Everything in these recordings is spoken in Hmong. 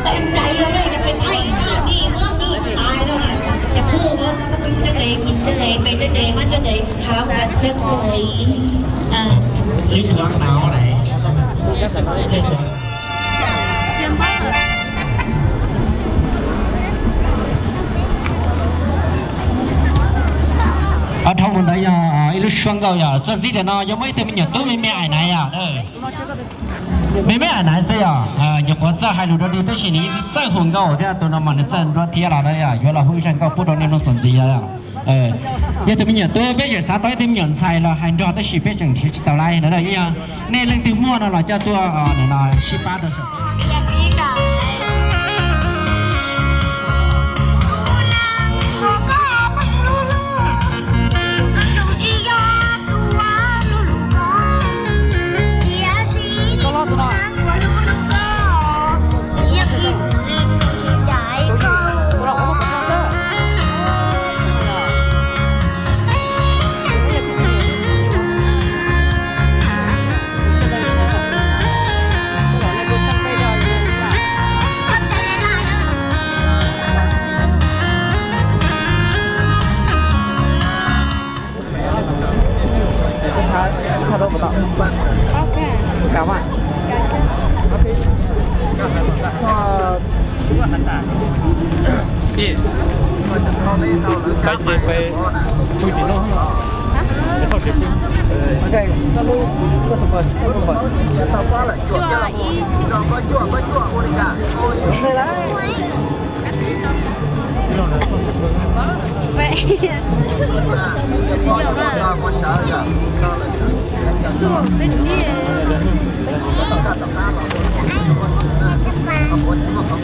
Tes cai los, yog peb pais no, nim muab nws tsis tas no, ces pub muab coj ntes, coj ntes, peb coj ntes, mab coj ntes, hab ua thiab kuv. Xib Thuam no lawm. Xib Thuam. Dhau mus ntawd yog ib lub suab nkauj yog txawj ntxim tias no yuav muaj ib tug me nyuam tub me me ais na yom. Me me ais na xwb yom, nyuam qhuav txawj hais lus dua dig tab sis nws yeej txawj hu nkauj thiab, tus no mas nws txawj nruab thiab los yuav los hu zaj nkauj pub rau nej mloog txuas ntxiv. Yog tus me nyuam tub peb tseem xav tau ib tug me nyuam ntxhais los hais nrog tab sis peb tseem nrhiav tsis tau lawm no. Yog nej leej twg muaj no los coj tuaj no sib pab rau saum.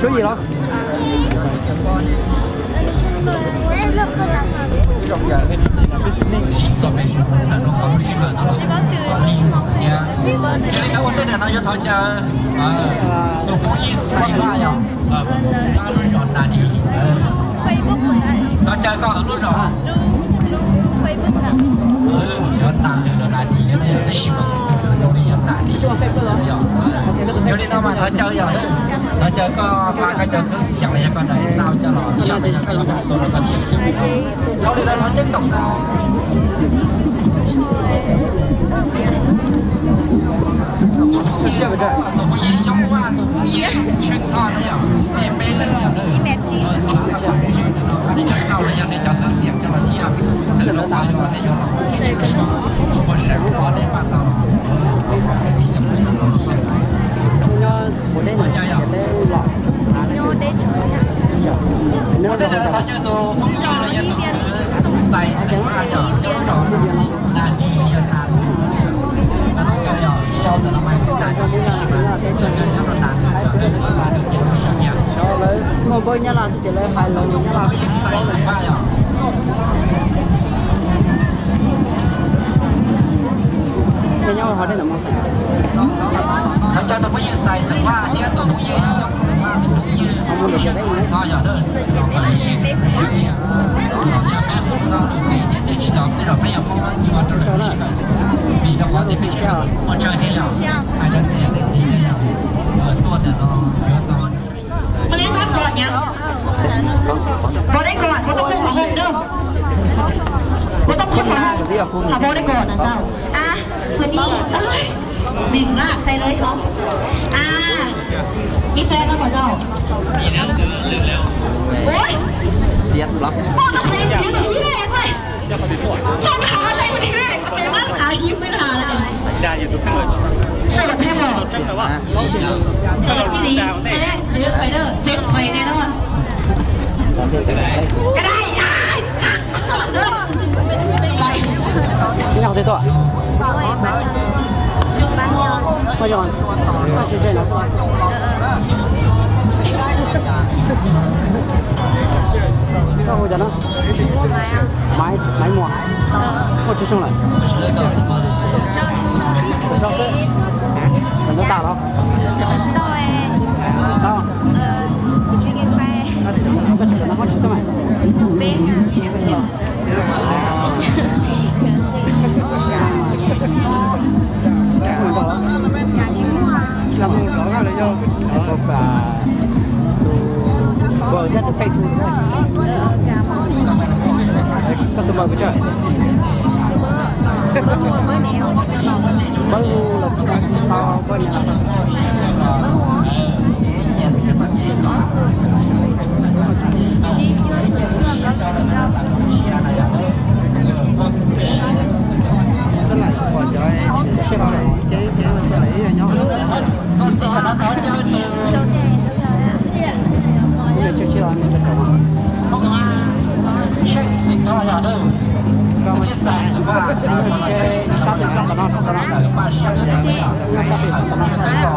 Suab yim los? Ua ntej no yuav thov caw tus phooj ywg Xais Vaj yog lub zos Nas Dis. Thov caw koj lub zos, yog Nas Dis, Nas Dis tab sis mas zoo li yog Nas Dis. Yog li no mas thov caw yog, thov caw koj pab koj cov khwv xiam los yog koj nais xav coj los thiab los yog koj yuav mus xua los koj thiaj xwb. Dhau li no thov ceeb toom ntag. Tus phooj ywg Xyoob Vaj, tus phooj ywg Tsheej Thoj na yom, nej peb leeg yog, nej cov khwv xiam coj los thiab, xwm loo no yog nej yuav los ua saum no nej pab tau. Thov caw tus phooj ywg los yog tus Xais Xeem Vaj yog cov lub zos Nas Dis yog Nas Dis. Thov caw yog sau ntawm no mas Nas Dis tab sis mas nyob rau Nas Dis, lawv muaj npaub Nyab Laj xwb ces lawv hais lus Nyab Laj. Xais Xeem Vaj yog. Thov caw tus phooj ywg Xais Xeem Vaj thiab tus phooj ywg Xyoob Xeem Vaj, tus phooj ywg no yog, yog peb hu no lus pem ces nej tsis tau, tej zaum peb yuav muab cua rau lawm, vim rau qhov tias peb tsis tau ua tsawg thiab yog hais rau tej niam tej txiv yog tuaj ntawm no yuav tau. Puas dej kos, puas dej kos, puas tau khub mov home no? Puas tau khub mov home? Puas dej kos na tau. A, puas dej, nws laj xais lawm os. A, ib peb no puas tau? Ui, puas tau xais ntxiv tus ib lej. Txog nrho tej mus dig lej, peb mab thav yim peb thav lawm. Sawv daws pheej los. Tis li, peb xev phoim ne los. Ka dai, ib nyuag twg tuaj? Koj hu cas no? Maiv, Maiv Muas. Muaj tsawg xyoo lawm? Kaum rau xwb. Kawm ntawv tas los? Koj tsis kawm ntawv hoob tsis xwb mas? Koj tus npawb koj tso. Npawb hu los tau npawb niam los tau. Xab lais pom cov siab los ib ce ib ce xab lais ib nyob. Tus me tsawg tsib los me tsawg kaum? Sab pem sab tom no, sab tom no. Sab pem sab tom no.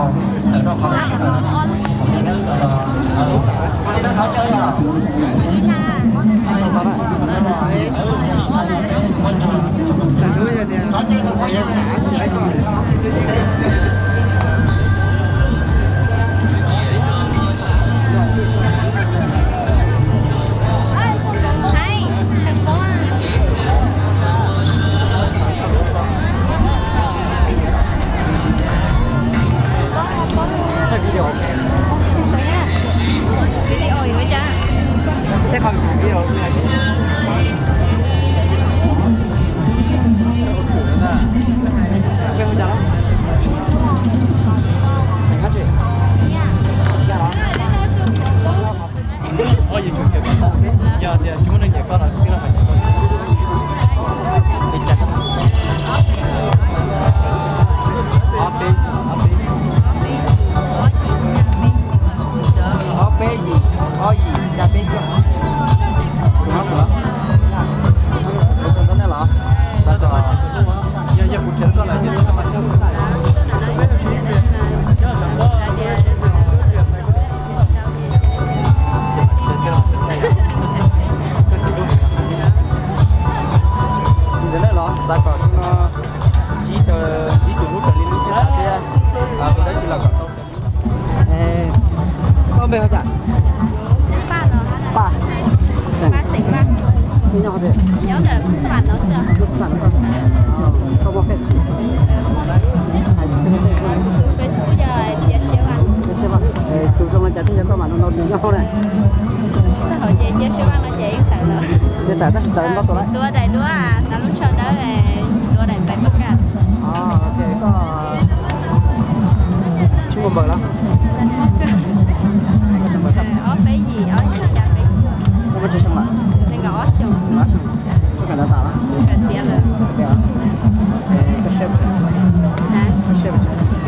Ob peb yim, ob yim, xya peb cuaj. Tus no los? Yog kuv tsev koj lawm ces ntawm nej los xav kom no ntsib, ntsib tus hlub raws li lub siab xav thiab, tus dab tsi los kom tau. Koj npe hu cas? Paj. Xeem. Nyob qhov twg? Koj muaj Face? Tus zoo li cas thiaj yog koj mam no nyob hauv na? Txog hauv ces cia siab vaj no ces yeej tawm lawm. Yeej tawm tab sis tawm ntau tus lawm. Tua daim duab, kav lub tsho dawb, tua daim pais pab kaj. Koj tsis muaj npawb los? Ob peb yim, ob yim xya peb cuaj. Koj muaj tsawg xyoo lawm? Nees nkaum ob xyoos. Koj kawm ntawv tas los? Kawm tiav lawm. Koj siab, koj siab,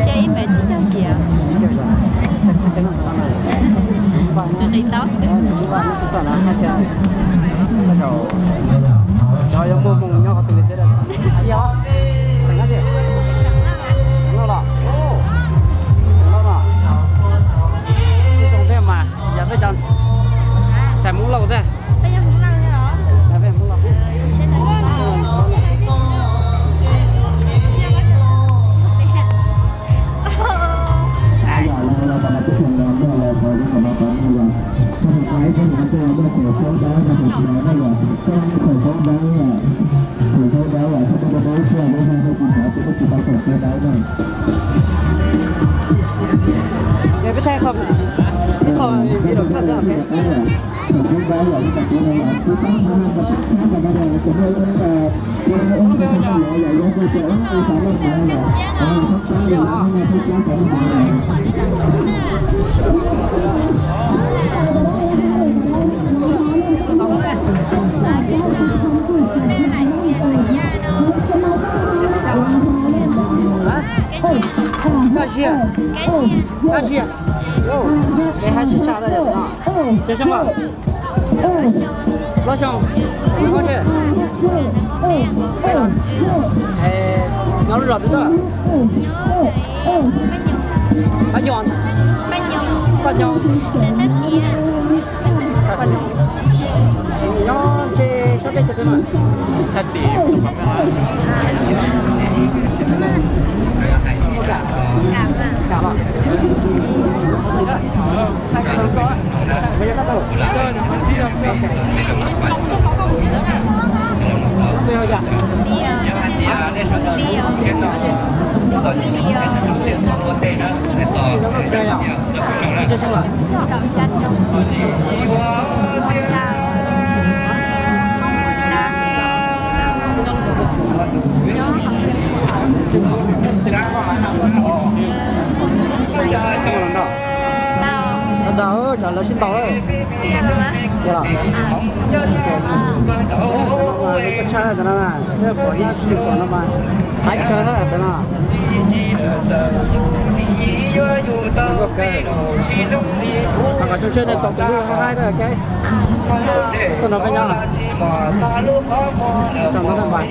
siab ib npaim tsib caug yim. Qis qis tau xwb. Xyov yuav muaj hmoo nyob qhov twg li thiab. Xeem dab tsi? Xeem Lauj los? Xeem Lauj no. Ib zoo thiab mas, yog peb cov ntxhais Hmoob Lauj thiab. Peb Hmoob Lauj. Peb thaij qhov, ib qho video thaj. Koj ziag, koj ziag, es haj tsis tshaj no. Tsawg xyoo lawm? Plaub xyoo. Koj tsev? Es Nyob lub zos twg tuaj? Paj Nyoog. Paj Nyoog. Paj Nyoog. Nyob ntshe sab teb chaws twg mas? Thaj Tim. Kam los. Ntau, tsam lawv sib ntaus. Yog los. Koj tshaj cov no na, pom ib tsis pom no mas haib kawg na cov no. Koj kawg. Mas kom xyoo tshiab nej tos tus lub haib haib na, ok. Tuaj nrog peb nyob. Tso ntaub npais.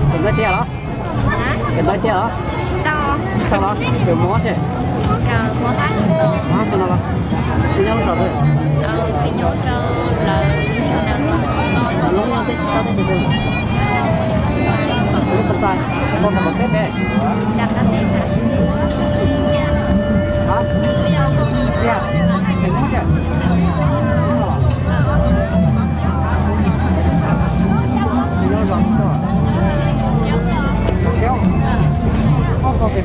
Tus ntawd tiag los? Tus ntawd tiag los? Tsis tau los, tus muab xwb. Muab tus no los? Twb nyob lub zos twg? Lub nyob teb, sab teb chaws twg? Lub Phoos Xais, Phoos Xais pem teb pem. Tiag, xeem Hmoob tiag. Yuav muab ib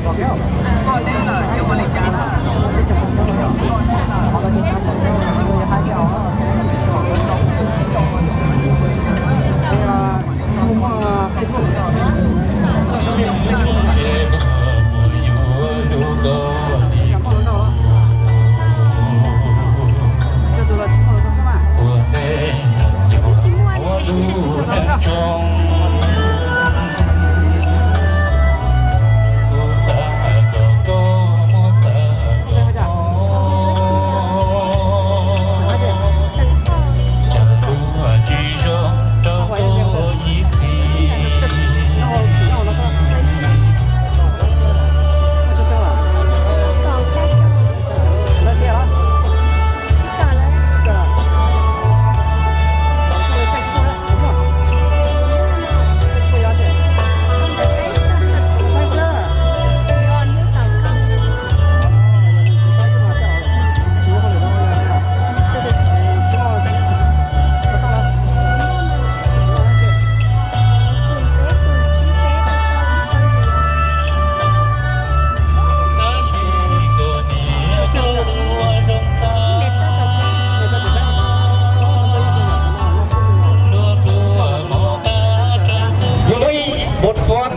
npua foob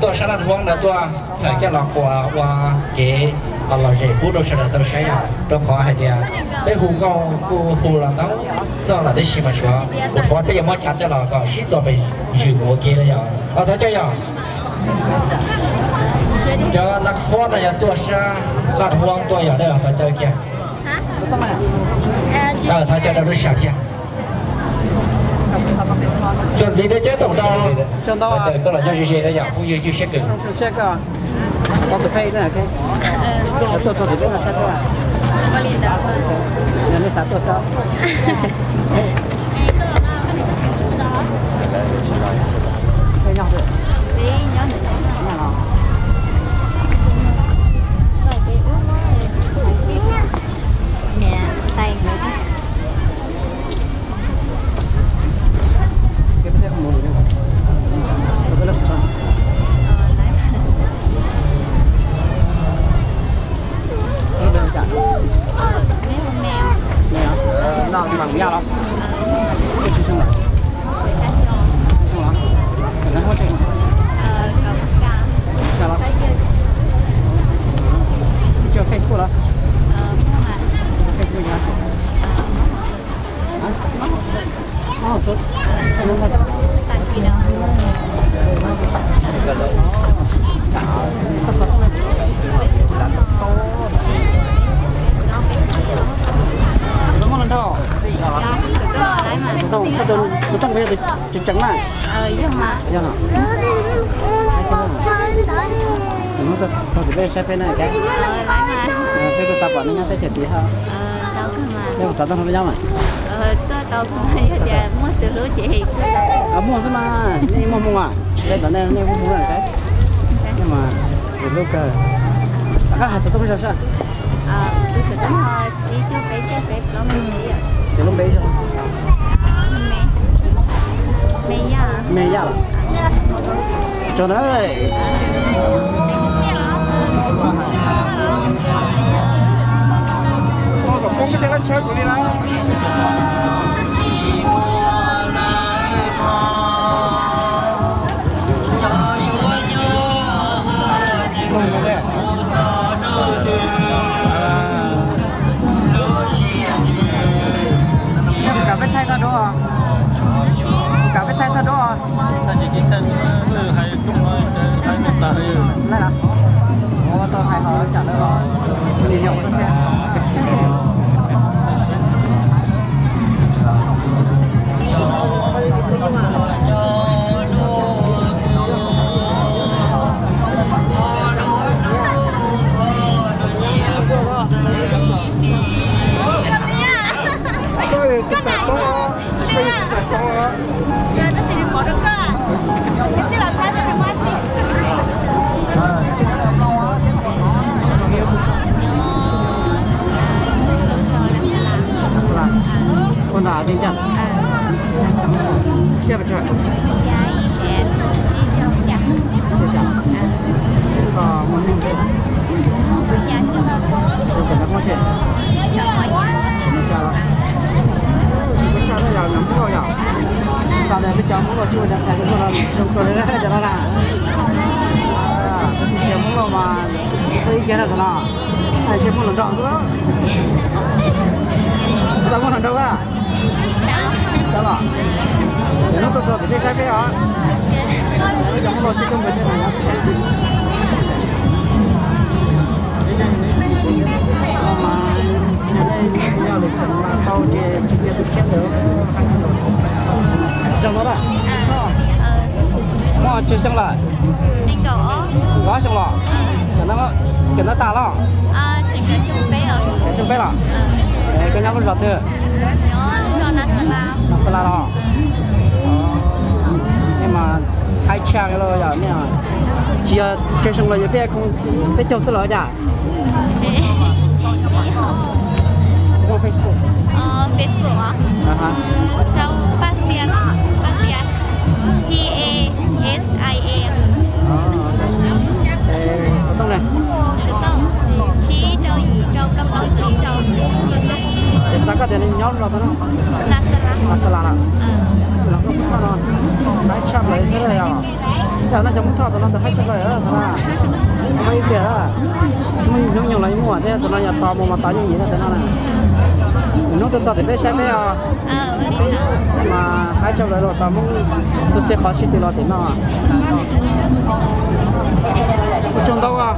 tuaj sab Laj Huab ntawd tuaj txhawm coj los qhuas ua kev lom zem pub rau sawv daws tau saib yom, rau qhov hais tias peb hu nkauj kuj hu los ntau txoj lawm tab sis mas suav kuv qhuav peb yuav muab tsav coj los kom sib txuas pes zwm ua ke na yom. Os thov caw yom. Cov Laj Huab no yog tuaj sab Laj Huab tuaj yom, nej thov caw kiag. Thov caw rau lub sij hawm thiab. Txuas ntxiv rau ceb toom rau. Koj los nyob ze ze na yom, phooj ywg ywj siab kawg. Tau tus pheej na, tuaj txog tim lub no saib tuaj. Yog nej xav tuaj xwb. Peb nyob twg? Nyob no. Tso Facebook los? Facebook nyob. Xov tooj, xov tooj yog tus tseem ceeb na. Yog. Hnub tuaj txog tim peb saib peb na, peb kuj xav pom nej nyob teb chaws tid thiab. Peb kuj xav tuaj nrog peb nyob mas. Muaj xwb mas, nej muaj hmoo as? Peb tom nej, nej muaj hmoo na, nej mas tus hlub kawg. Koj hais xov tooj peb zog seb. Tus lub npe zog? Me Yaj los? Tso na. Kom poob tej lab tshawb kuv li na. Kuv kam peb thaij toj duab. Kuv kam peb thaij toj duab. Ua tau hais los tsam lawv los. Ua nram Vias Cas? Siab pes tsawg? Koj muaj neej ntev? Tus kawm ntawv hmoob tsi? Peb tshaj yog nyob Hmoob Lauj yom? Xav tias peb cov Hmoob Lauj tsis ua cov ntxhais zoo kawg li cov no na. Cov Hmoob Lauj mas ib kiag na tus no. Ntshe Hmoob Lauj nraug xwb. Tau Hmoob Lauj nraug a? Tau los. Hnub tuaj txog tim peb saib peb os. Cov Hmoob Lauj tib tug npawg thiab na. Yog nej yog lwm xeem mas tau ces tsis cia tus tshiab ntawd. Zoo no lawm. Muaj tsawg xyoo lawm? Kaum ob xyoo los? Kawm ntawv tas los? Xyoo peb los? Koj nyob lub zos twg? Nas Xas Las los? Nej mas haib tshaj li yom, nej tsis yog tsawg xyoo los yog peb, peb caug xwb los cas? Muaj Facebook? Xov tooj ne? Ces xav koj tias nws nyob lub zos twg no? Nas Xas Las los? Los koj Hmoob Thoj no haib tshaj plaws thiab yom. Yog no cov Hmoob Thoj tus no tus haib tshaj plaws na. Muaj ib tiag, muaj hnub nyoog los yeej muaj thiab, tus no yog tos mus mas tos yooj yim na tus no na. Hnub tuaj txog tim peb saib peb os. Mas haib tshaj plaws los tos Hmoob txhua txhia qhov sib tw los tim no. Ua tsaug ntau os.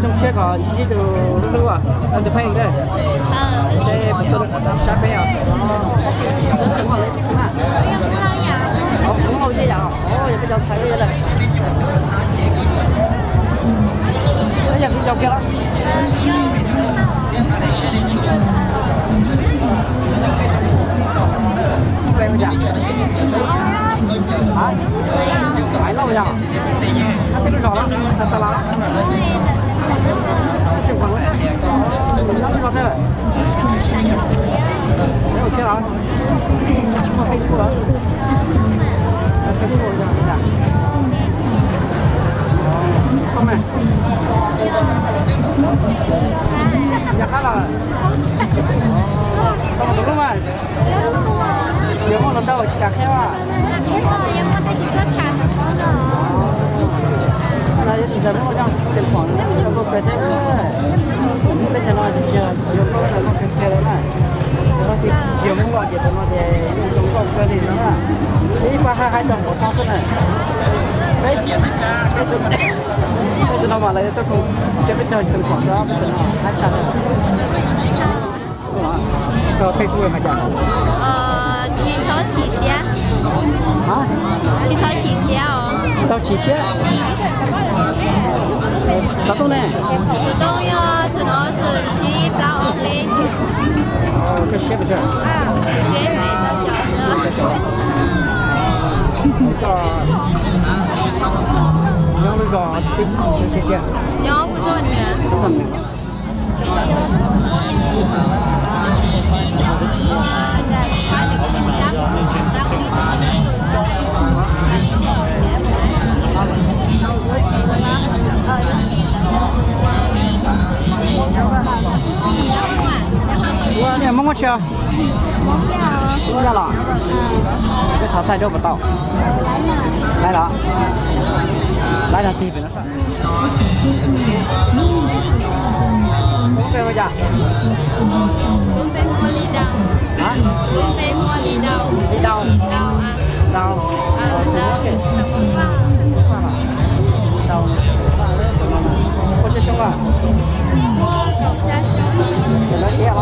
Zoo siab kom sib tw hlub hlub os, tus pheej seb puas tuaj saib peb os. Hmoob Lauj yog yam, yog peb cov ntxhais lawm. Yog peb cov kiag los? Hả? Mày nấu bây giờ hả? Hấp cái nước giò đó, tao tao làm. Siêu quần đấy. Nấu nước giò thế. Nấu ok lắm. Không Facebook hả? Facebook rồi, dạ. Không này. Dạ khá là. Không, không, đúng không ạ? Yuav muaj los ntau tsis kam qhia mas. No yog tsis txawm muaj nyob tseem pom nyob pem teb, teb chaws no tsis tsis yog muaj nyob pem pem lawm na. Yog muaj los ces tam no ces zoo nkauj kawg li no na. Ib pab hais hais rau hauv toj xwb na. Peb, peb tus no mas lawv tuaj koom, peb caug tseem pom xwb, peb tus no hais tshaj lawm. Koj Facebook hais cas? Tsis txhob chim siab. Hả? Tsis txhob chim siab os. Tsis tau chim siab. Xov tooj ne? Xov tooj yog xwm ob xwm tsib plaub ob peb. Koj siab pes tsawg? Siab pes tsawg? Koj nyob lub zos twg tiag tiag? Nyob Phu Txoj Nws. Phu Txoj Nws. Ua, nej Hmoob ua tsi? Hmoob Yaj los? Peb thov thaij duab puas tau? Laiv los? Laiv no tig pem no. Hmoob npe hu cas? Hmoob npe hu ua Lis Daus. Hả? Hmoob npe hu ua Lis Daus. Lis Daus. Daus. Daus. Ua siab xyoob as? Lawv tias os.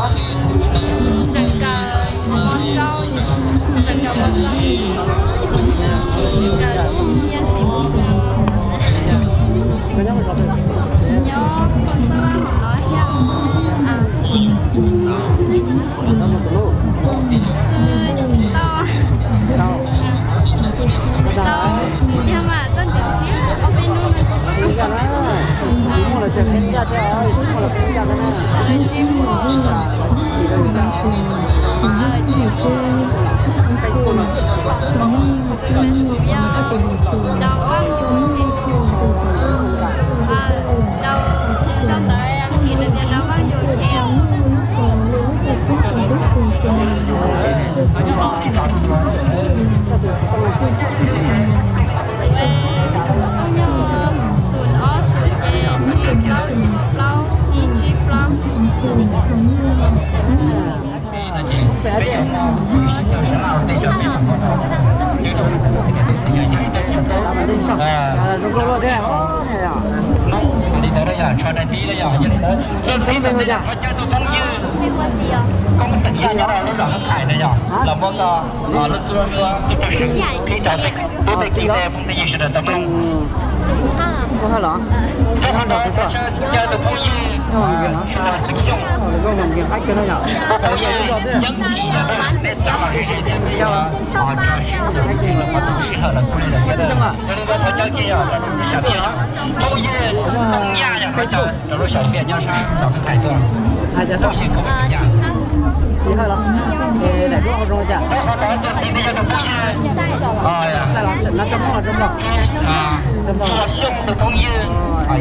Tseem kawm mos rau, tseem kawm mos rau, kawm lub nyiaj txiv mus kawm. Nyob Phu Txoj Nws no thiab. Tsis tau. Tsis tau. Yog mas koj ntseeg thiab, ob peb hnub no tsis muaj. Tsis muaj los tsis qhia thiab, tsis muaj los qhia thiab na. Tsis muaj. Tsis muaj. Facebook no. Yog Daus Vaj Yus. Daus, sau ntawv ces nws tias Daus Vaj Yus thiab. Xov tooj yog xum ob xum ces tsib plaub tsib plaub ib tsib plaub. Li ntawd yog tsho dai tib yog li ntawd. Txij txij no yog peb cov tus phooj ywg koob xeem Yaj nyob rau lub zos Hab Thais no yog los muab koj lub txuj tub rog peb tej kev tej phooj tej ywg sawv daws tau mloog. Rau qhov ntawd, caw tus phooj ywg Xeem Xyooj, phooj ywg Yeeb Kis, nej xav los ze ze thiab tso sib txuas qhov tus sij hawm lawm kuj li lawm thiab. Yog li ntawd thov caw kiag yog rau lub sam Viaj, phooj ywg Tooj Yaj yog thov caw rau lub sam Viaj nyob sab zos Hab Thais tuaj. Phooj ywg Koob Xeem Yaj. Rau qhov ntawd txuas ntxiv no yog tus phooj ywg Txua Xyooj, tus phooj ywg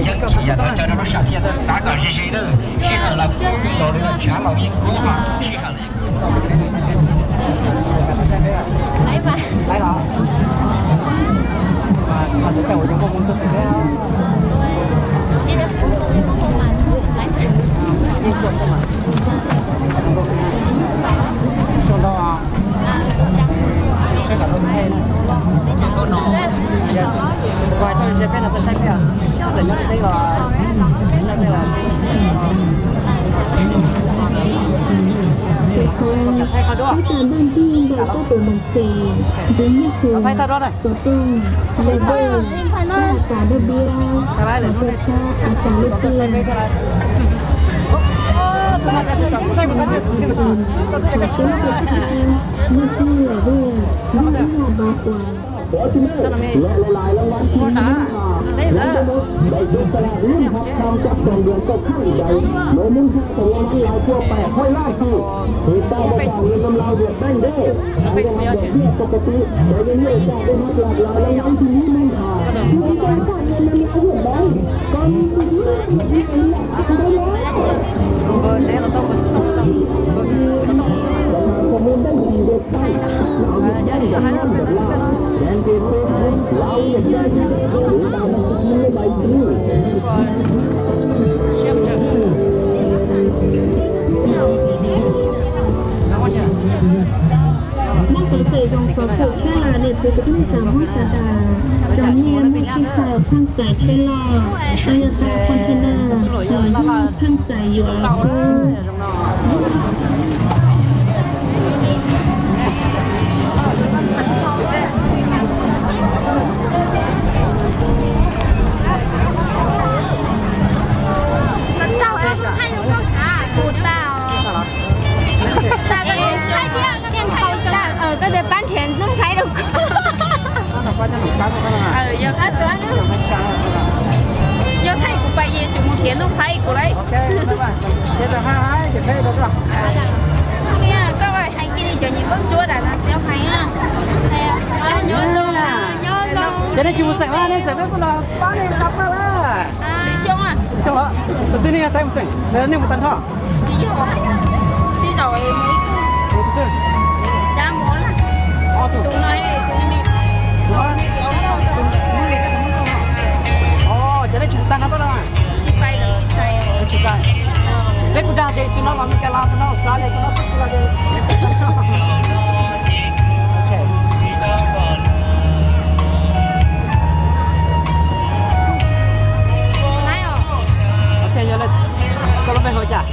Yeeb Kis yog thov caw rau lub sam Viaj tuaj, xav kom ze ze na, sij hawm los kuj los li, tshav los yeej kub, sij hawm los yeej Các bạn đang đi vào các tỉnh Đồng Nai, có tên là Cà Đơ Bia, Cà Đơ Bia. Mab kov tawm zoo kov txuj tshab laj, nej txhua tus nej tau muab tsa tas. Cov nyiaj muaj txij txawm pheej txais tsheb loj, yog tso container los yog pheej txais yuav xwb. Tau, koj tias pab nrhiav Nuj Nplhaib rau kuv. Yog thaij kuv pais ces tsum mus nrhiav Nuj Nplhaib kuv lauj. Koj hais kiag li cov niam tub ntsuab tas no xwb hais. Nyob zoo, nyob zoo. Ces nej tsis mus xeem los nej xeem peb kuj los pab nej tau pab lawm. Xyoo los tus twg nej yog xaiv mus xeem, nej mus tag nrho. Tsis yog, tib zaug mus ib tug. Tus twg? Cab mus na. Tus no, tus no. Tus no. Tus no. Os, ces nej tsis mus tag nrho pab los? Tsis pais lawm, tsis pais. Tsis pais. Peb kuj dag ces tus no los Meskas los, tus no Australia, tus no twb los. Ok, yog li koj lub npe hu cas?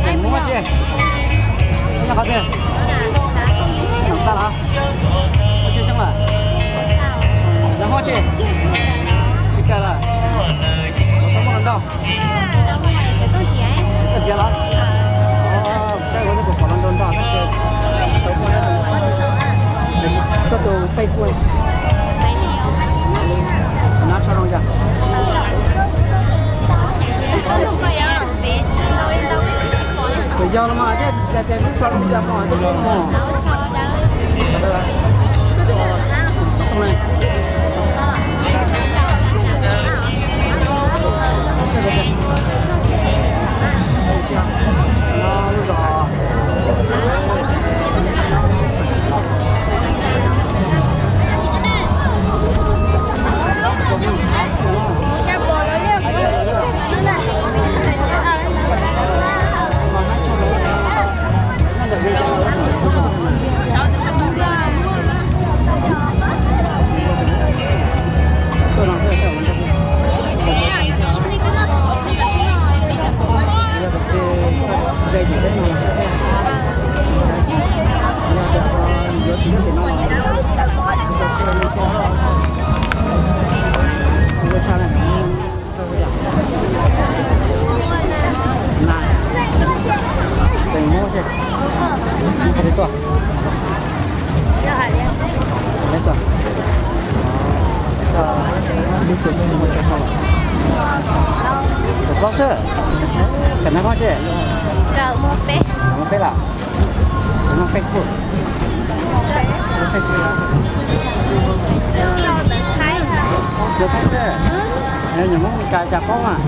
Xeem Hmoob tsi? Nyob qhov twg? Nyob Xab los? Ua tsi xyoo lawm? Nyob Hmoob tsi? Tsis kawg lawm. Koj muaj hluas nraug? Koj tiav los? Saib ua nej tus pom hluas nraug ntog tab sis tau muaj koj tus Facebook. Nab tso zoo yog. Tsis yog los mas, ces tias neb tso zoo yog mas twb muaj mog. Xeem Hmoob tsi? Qhov twg tuaj? Lub tsev muaj tsawg xyoo lawm? Kaum plaub xwb. Kawm nab hmoob tsi? Muaj peb lawm. Muaj Facebook. Muaj Thaib xwb. Nyuam Hmoob Meskas cas paub mas.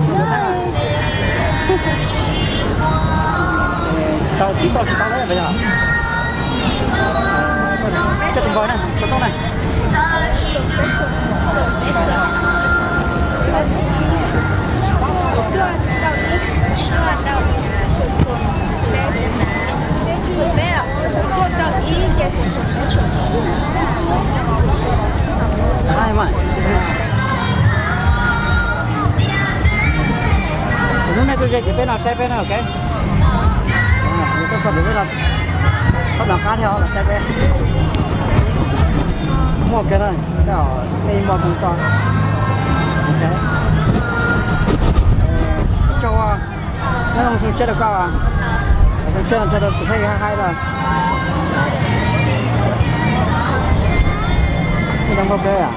Tau txiv tau tsis tau lawm yog. Koj tus npawg na, tus tub na. Hnub no tus ze tim peb no saib peb na, ok. Nws tuaj txog tim peb no, txhob hnov qab thiab los saib peb. Muaj kiag na, nej muaj koob tso. Ok. Ib tsoom Zoo siab rau koj, zoo siab no tso rau tus kheej haib haib los. Zoo nkauj kawg.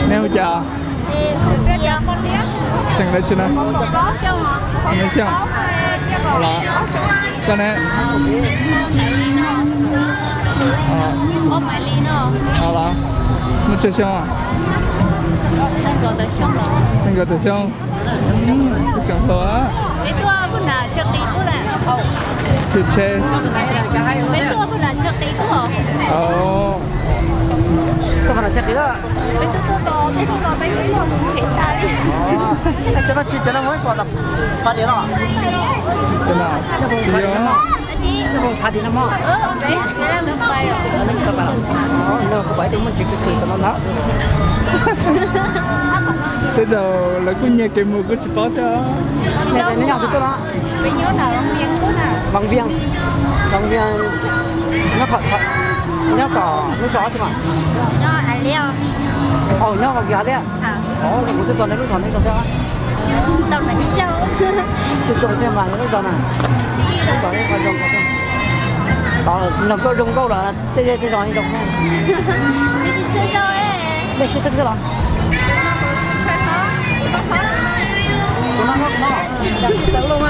Neb hu cas? Xeem dab tsi na? Neb Xyooj los? Koj ne? Los? Muaj tsawg xyoo? Nees nkaum tawm xyoo. Koj tseem hluas. Tsheb. Tuaj pha nam tsheb qis. Cov no tsis cov no muab pom tas phav diav los? Cov no tsis yog. Phav diav no mog. Kuv pom ib tug muaj ntsis kwv kwv tom no ntag. Tej zaum lawv kuj nyiag kev mus kuj tsis paub thiab. Nyob twg tuaj no? Vaj Viaj, Vaj Viaj, nyob tom lub zos tsi mas? Nyob Vaj Viaj, Vaj Viaj. Kuv twb txog nej lub zos, nej zos thiab. Twb txog thiab mas lub zos na. Lub zos, lub zos zoo. Nrog koj zoo nkauj los tej zej tej zos zoo. Nej sib txheeb xwb los? Kuv no, kuv no, kuv no.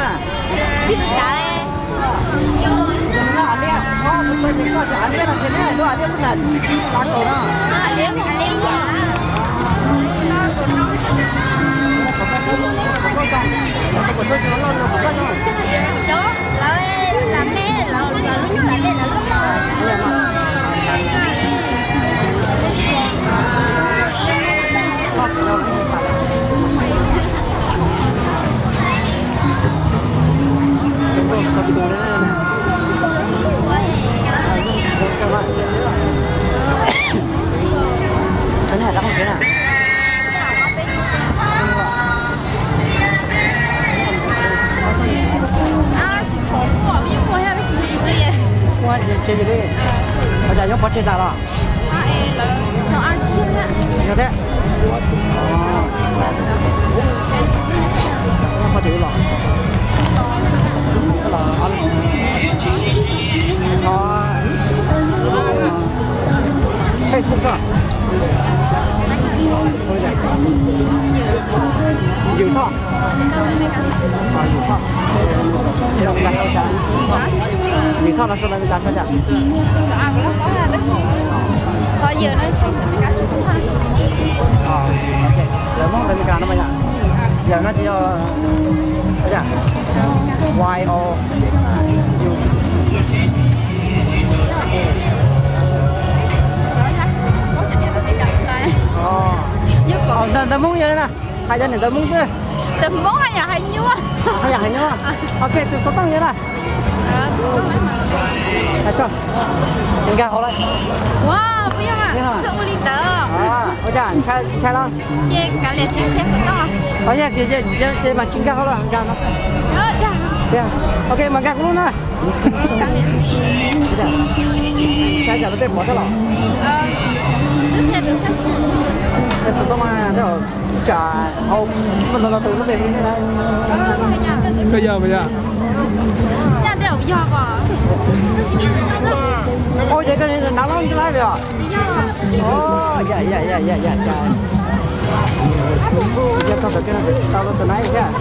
Ua cas nyob pov tseg tas los? Yog thiab. Nyob pov tseg los. Facebook xwb. Yus Thoj. Yus Thoj. Yus Thoj no sau Meskas sau cas? Lawv Hmoob Meskas no mas yom. Yog no tsis yog Y O U. Ntawv Hmoob yog li na. Hais cov niam ntawv Hmoob xwb. Ntawv Hmoob haj yam hais nyuaj. Haj yam hais nyuaj. Ok, tus xov tooj yog na. Nkag hauv lawm. Ua cas ntshai los? Ces mas tsis nkag hauv lawm, nkag no. Ok, mas nkag kuv lub na. Ntshai cas lawv tej pom thiab los? Xov tooj mas tej zaum tsam hauv muaj ntau ntau tus lub npe li thiab. Koj yog puas yog? Ua ces koj nav loj ntxwb laib os? Yog, yog, yog, yog, yog. Yog txog ntawm koj no tau lub tus nab thiab.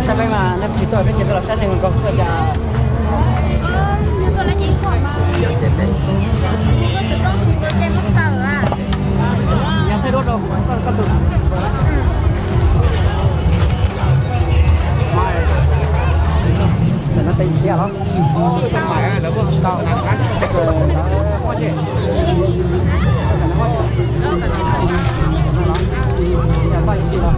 Saib peb mas nej tsis tuaj peb ces peb los saib nej nkaus xwb cas. Yog thiaj duab rau koj tus. Ntawm no tes tiag los? Muaj tsis? Muaj tsis? Tsis tau ib txhij los?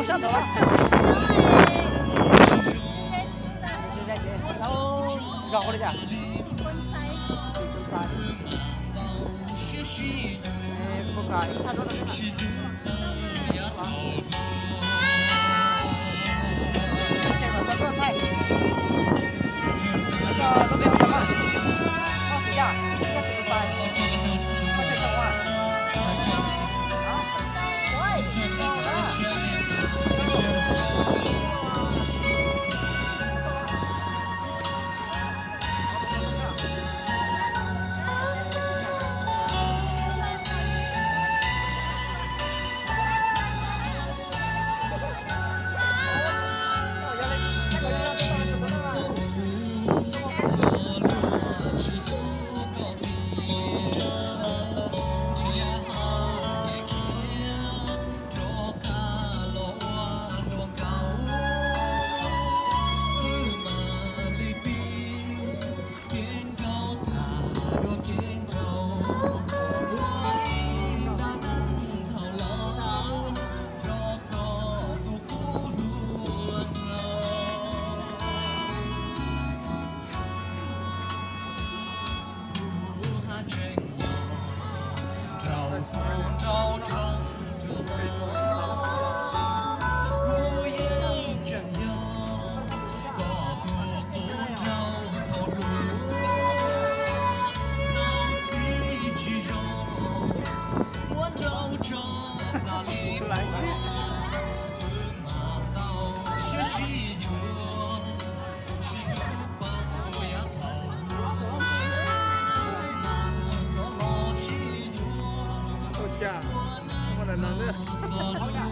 Sab nraud. Zog hu li cas? Ua kom ib thaj duab rau.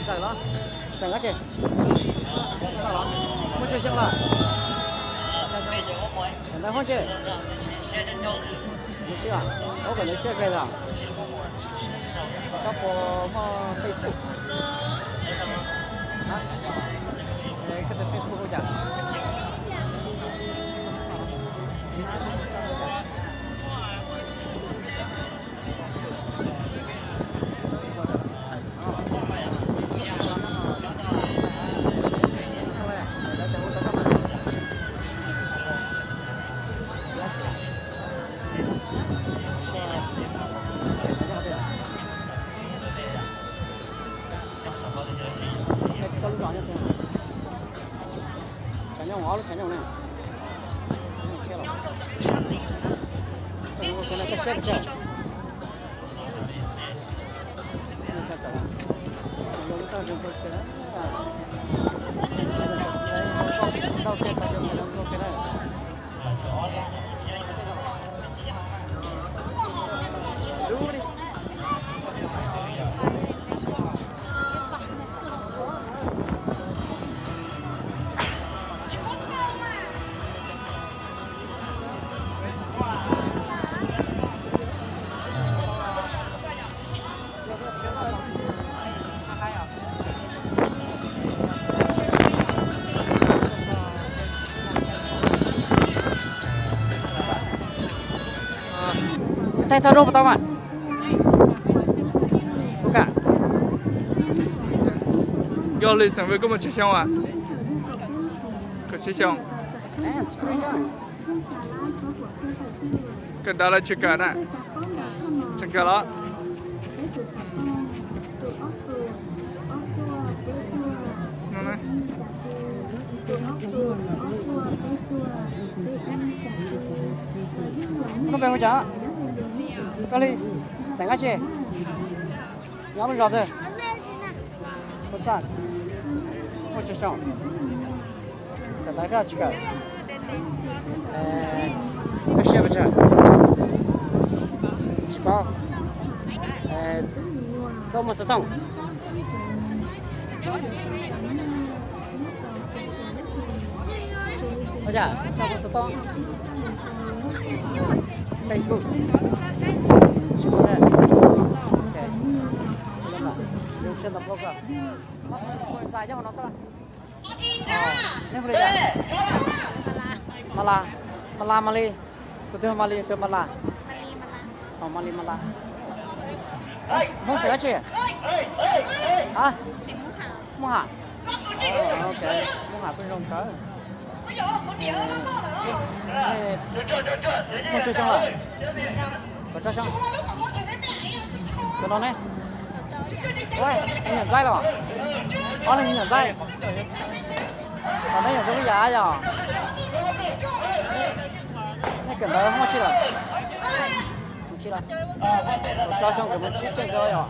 Txawm los, txawm kab tsi, muaj tsawg xyoo lawm? Txawm ntawv hoob tsi, ntawv tsib os, ua kom ntawv siab kawg los. Koj puas muaj Facebook? Koj tus Facebook hu cas? Koj lub zos nyob twg? Tshav nyooj, ob lub tshav nyooj ne. Tshav nyooj tshiab los. Koj siab pes tsawg? Thaij thaij rau puas tau mas. Ua ka. Yog li xeem Vwj koj muaj tsawg xyoo as? Kaum tsib xyoo. Kawm ntawv los tsis kawm na? Tseem kawm los? Koj pe hu cas? Koj li xeem dab tsi? Nyob lub zos twg? Muaj tsawg xyoo? Kawm ntawv thiab tsis kawm? Koj siab pes tsawg? Tsis paub. Koj muaj xov tooj? Ua cas koj muaj xov tooj? Facebook. Tsis muaj thiab. Ok. Zoo siab tau paub koj. Xav nyob hauv no xwb los? Nej hu li cas? Mas Las. Mas Las, Mas Lis. Tus twg Mas Lis, tus Mas Las? Mas Lis, Mas Las. Hmoob xeem dab tsi? A, Hmoob Ham. Ok, Hmoob Ham pheej zoo kawg. Muaj tsawg xyoo lawm? Kaum rau xyoo. Tus no ne? Ua, me nyuam ntxaib los? Ob leeg me nyuam ntxaib. Os, nej yog zoo li yam yog? Nej kawm ntawv hoob tsi lawm? Mus tsi lawm? Kaum rau xyoo kawm mus tsib caug yog?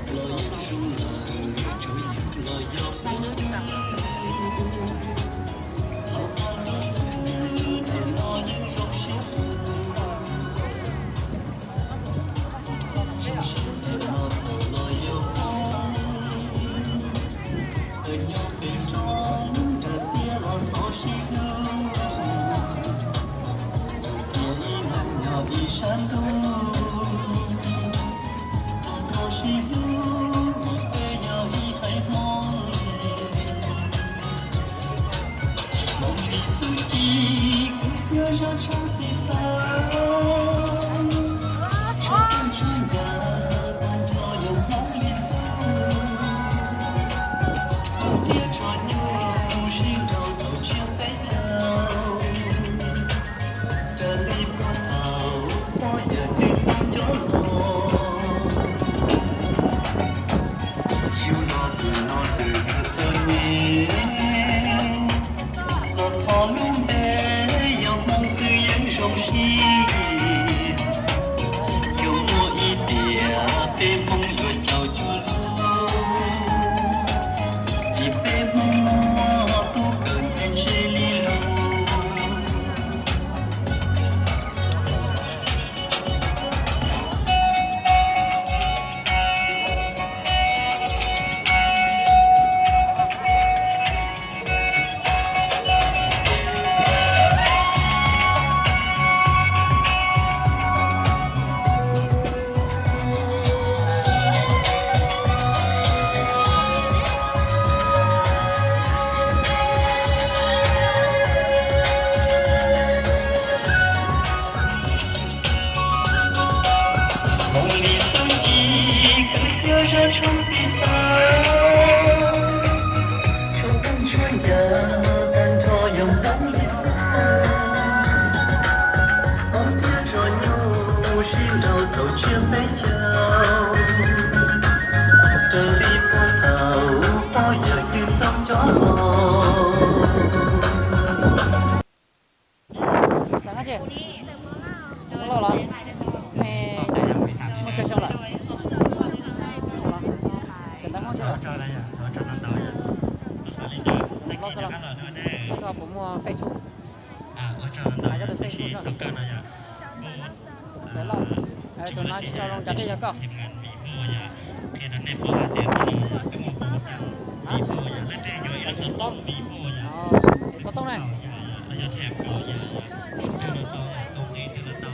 Yug los tus no txawm yog txom nyem, los thov lub npe yog Hmoob xwb yeej zoo siab. Yog muaj ib tiam peb Hmoob yuav caum cuag lub, vim peb Hmoob muaj tub kawm ntxhais ntshe li lus. Hmoob li txuj ci kawm xiav zaj tshooj txij xav, tshuaj teeb tshuaj ncas tag nrho yog Hmoob li txuj. Hmoob thiab tsoom nyuj sib nraus tau tsiab peb caug, raws li puag thaum pog yawg txwj txoj coj los. Xeem dab tsi? Xeem Hmoob Lauj los? Nej muaj tsawg xyoo lawm? Los xwb los, koj puas muaj Facebook? Hais koj tus Facebook soj. Tus no tsis tso zoo cas thiaj yog koj? Xov tooj, xov tooj na.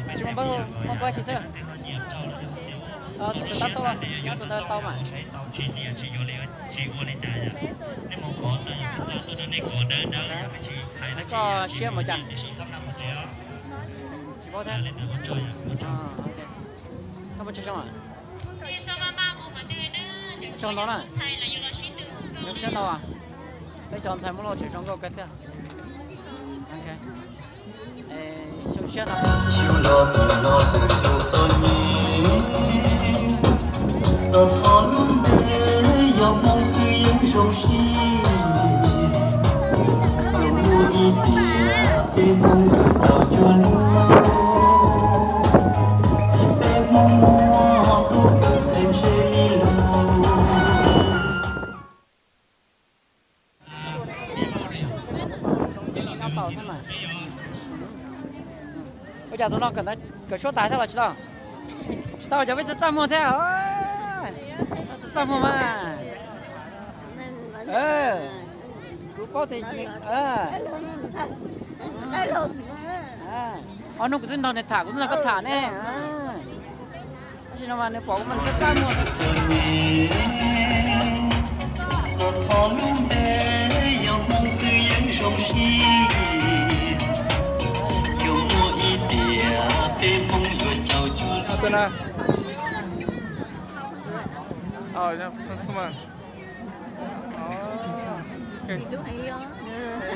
Tsis muaj npawb, muaj npawb tsis xwb. Tus tab tooj los nyob tus ntawd tau mas. Koj siab mus cas? Tsis paub thiab. Koj muaj tsawg xyoo? Tsawg ntau na? Zoo siab ntau. Peb cov ntxhais Hmoob Lauj tseem zoo nkauj kawg thiab. Xyoo siab no. Los thov lub npe yog Hmoob xwb yeej zoo siab. Thaum ub ib tiam peb Hmoob yuav tau cuag luag, txij peb Hmoob muaj tub kawm txheeb seb li lawm. Ua cas tus no kawm suab tas thiab los tsis tau? Tsis tau, cov peb txaj txaj muag thiab. Txaj txaj muag mas. Kuv paub tias, ob hnub kuv twb nrog nws tham, kuv twb nrog koj tham ne. Tab sis no mas nws pom kuv mas nws txaj txaj muag. Los thov lub npe yog Hmoob xwb yeej zoo siab. Yog muaj ib tiam peb Hmoob yuav caum cuag.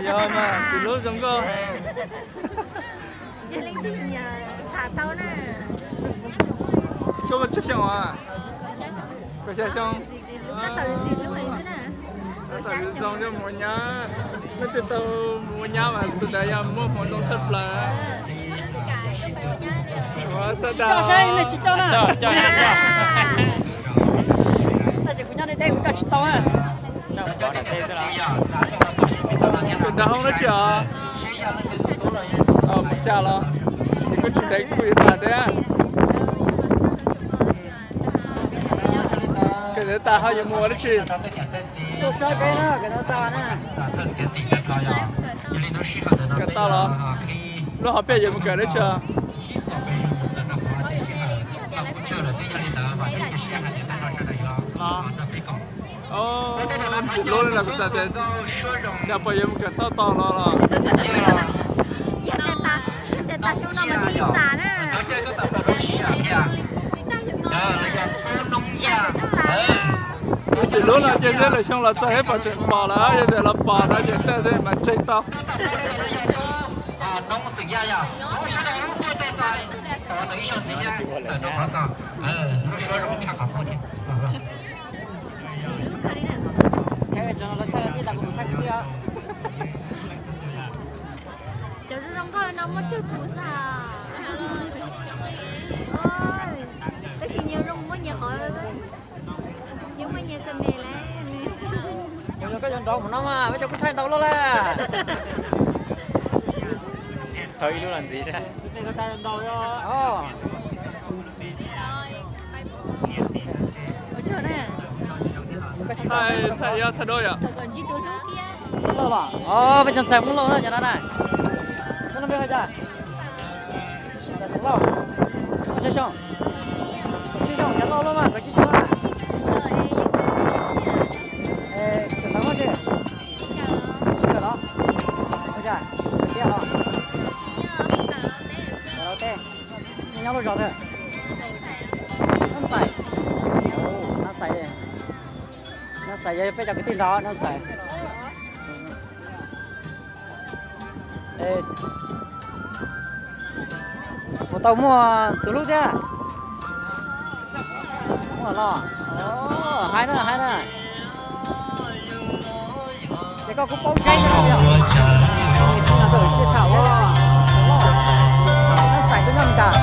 Yog mas, txiv hlub zoo nkauj. Koj muaj tsawg xyoo os? Kaum xya xyoo. Tab tom zoo coj mus ua nyab. Leej twg tau mus ua nyab mas tus ntawd yog muaj hmoov zoo tshaj plaws. Ua txaj dag. Tab sis kuv nyob deb deb kuv coj tsis tau. Tus nrag hoob dab tsi os? Mus xya los? Ces koj tsis ntev kuj yuav tas thiab. Kawm ntawv tas ho yuav mus ua dab tsi? Tuaj saib peb na, kawm ntawv tas na. Kawm tau los? Lub hom phiaj yuav mus kawm dab tsi os? Ntxim hlub li los kuv xav tias cas puas yuav mus kawm tau tau no los. Ntxim hlub no ces zeb lwm xyoo los txog ib pom tseem pom lawm, yog tias los pom no ces tej zaum mas tseg tau. Cov zoo zoo nkauj no muaj tsawg tus xwb. Tab sis nyias zoo muaj nyias qhov, nyias muaj nyias xas mes lawm. Yog koj yuav nrov mus no mas peb cov kuj thaij ntau luaj lawm. Thaij ib lub los ntxiv. Thaij, thaij ib ob thaij duab yom. Peb cov ntxhais Hmoob Lauj na cov no na. Koj lub npe hu cas? Xeem Lauj. Koj tsawg xyoo? Tsib xyoo, yog Lauj Lauj mas kaum tsib xyoo na. Kawm ntawv hoob tsi? Sib kawm los? Ua cas? Kawm tiav los? Kawm los teb. Nej nyob lub zos twg? Nab Xais. Nab Xais, Nab Xais yog peb cov kwv tij nrog Nab Xais. Puas tau muaj tus hlub thiab? Muaj los? Hais na, hais na. Ces koj kuj paub tseeb na yom. Siab tshaj ua Nab Xais twb nyob Meskas.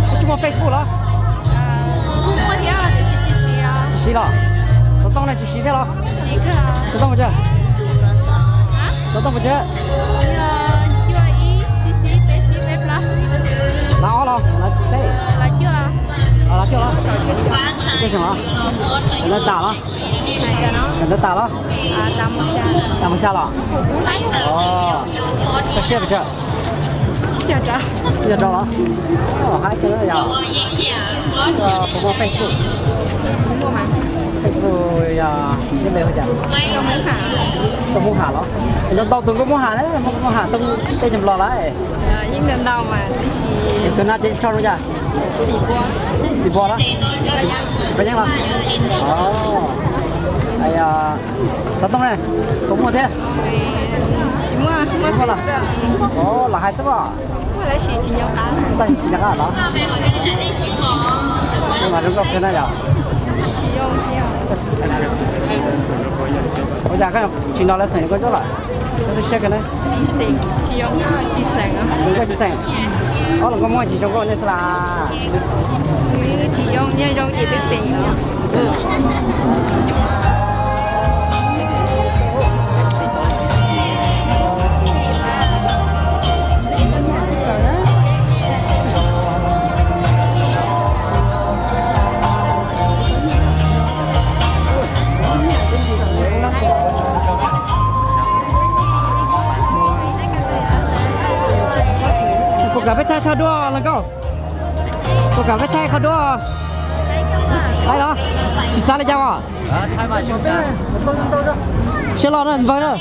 Koj tsis muaj Facebook los? Kuj muaj thiab tiam sis tsis siv. Tsis siv los? Xov tooj ne tsis siv thiab los? Siv kawg. Xov tooj mus tso. Xov tooj mus tso. Yog cuaj ib xib xib peb xib peb plaub. Las ob los las peb? Las cuaj los. Las cuaj los. Cuaj xyoo los? Kawm ntawv tas los? Kawm ntawv tas los? Tas mus xya los? Koj siab pes tsawg? Tsib caug rau los? Haib kawg yog. Puas muaj Facebook? Facebook yog npe hu cas? Tooj Hmoob Ham los? Ntau tus nkauj Hmoob Ham ne, nkauj Hmoob Ham tooj tej cov Nplog lawm. Tus no ces tso zoo cas? Xim pua los? Peb yeeb los? Xov tooj ne, puas muaj thiab? Tsis muaj los? Los hais xwb los? Tab sis tsis nco qab los? Mas zoo nkauj kawg na yog. Ua cas koj tsis nrog lawv xeem li koj ntsuab lawm? Koj tu siab kawg na. Zoo nkauj tsis xeem. Ob los koj muaj tsis zoo nkauj nej xwb las? Puas kam peb thaij thawj duab los nkauj? Puas kam peb thaij thawj duab? Thaij los? Tsis xav li cas os? Siab loj na npawg na.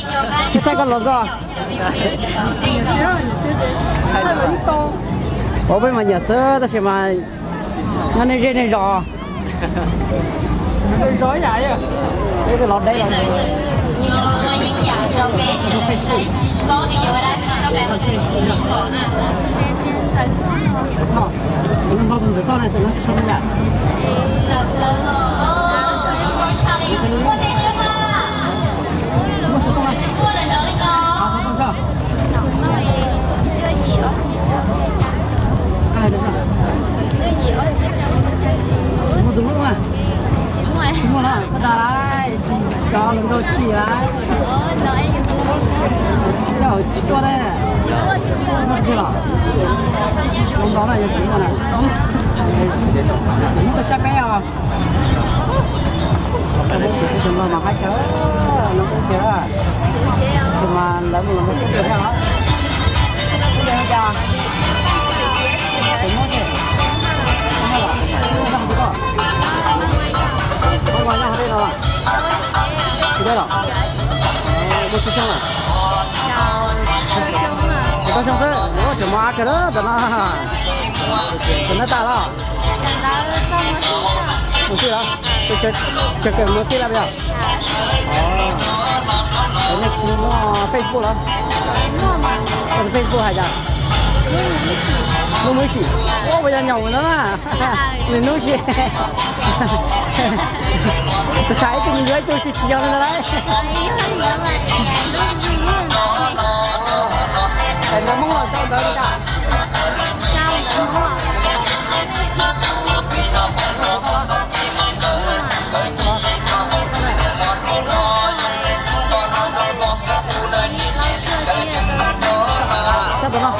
Peb thaij koj los nkauj. Ua peb mas nyiam xwb tab sis mas nyob nej zej nej zos. Peb los deb los. Ntau tus ntawm koj na, tus no tsis so yam. Muaj xov tooj na? Xov tooj tso. Muaj tus hlub mas? Tsis muaj los, txhob dag lawm, tsis cov hluas nraug chim lawm. Yog tsis tuaj ne. Muaj tiag los? Zoo nkaus na, yog tsis muaj na. Muab tuaj saib peb os. Tus no mas haib kawg, no kuj tiag, tus mas lawv mus los mus tub tiag thiab os. Tus muab ces, muab los, muab noj tus koj, muab noj hauv dej no los? Tsis deb los? Muaj tsib xyoo los? Kaum xyoo xwb, tseem mos av kawg na tus no. Tus no tas los? Mus txij los? Tseem kawm mus txij lawm yog? Nej tsis muaj Facebook los? Facebook hais cas? Hnub Muis Sim. Ua puas yog nyob mus no na? Nws hnub si. Tus tham ib tug nws yuav ib tug si tsis yog li ntawd lauj. Ntawv Hmoob los sau ntawv li cas? Sab tus no.